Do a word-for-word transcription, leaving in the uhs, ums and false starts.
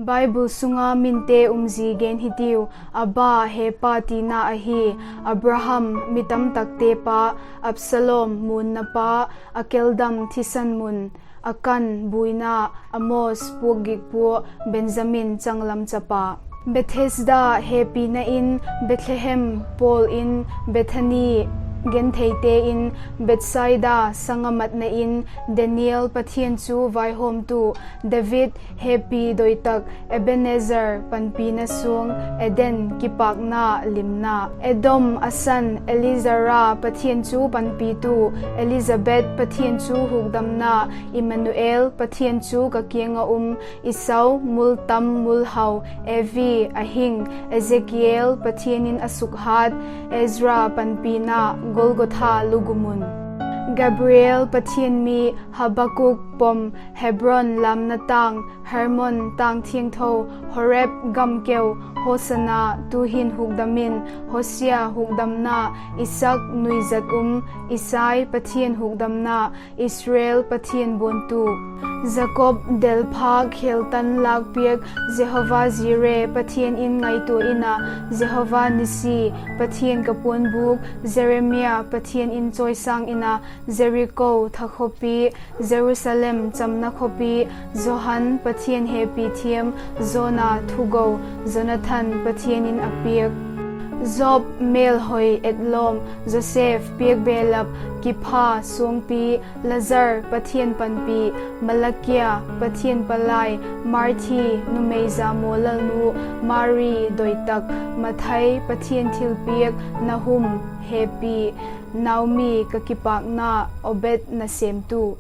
Bible sunga minte umzi gen hitiu. Abba, Hepa tina ahi. Abraham, mi tamtakte pa. Absalom, muanna pa. Akeldam, thisan mun. Akan, buaina. Amos, puakgik pua. Benjamin, changlam chapa. Bethesda, hepina in. Bethlehem, pawl in. Bethany, gentheite in. Bethsaida, sang a matna in. Daniel, Pathian chu vaihawmtu. David, hepi doi tak. Ebenezer, panpina suang. Eden, kipâkna limna. Edom, a san. Eleazar, Pathian chu panpitu. Elizabeth, Pathian chu hukdamna. Immanuel, Pathian chu ka kiang ah um. Esau, mul tam mul hau. Evi, a hing. Ezekiel, Pathian in a sukhat. Ezra, panpina. Golgotha, lugumun. Gabriel, Pathian mi. Habakkuk, pom. Hebron, lamna tâng. Hermon, tâng thiangtho. Horeb, gam keu. Hosanna, tu'hin hukdam in. Hosea, hukdamna. Isaac, nuizat um. Isai, Pathian hukdamna. Israel, Pathian buantu. Jakob, delphâk, kheltan lâkpiak. Jehovah Jireh, Pathian in ngaitua in a. Jehovah Nissi, Pathian ka puanbûk. Jeremiah, Pathian in chawisâng in a. Jeriko, tha khawpi. Jerusalem, chamna khawpi. Johan, Pathian hepi thiam. Jona, thugo. Jonathan, Pathian in a piak. Job, mêlhoi, etlawm. Joseph, piak belap, kipha, suangpi. Lazar, Pathian panpi. Malakia, Pathian palai. Marthi, numei za maw lalnu. Mari, doi tak. Mathai, Pathian thilpiak. Nahum, hepi. Naomi, ka kipâkna. Obed, nasêmtu.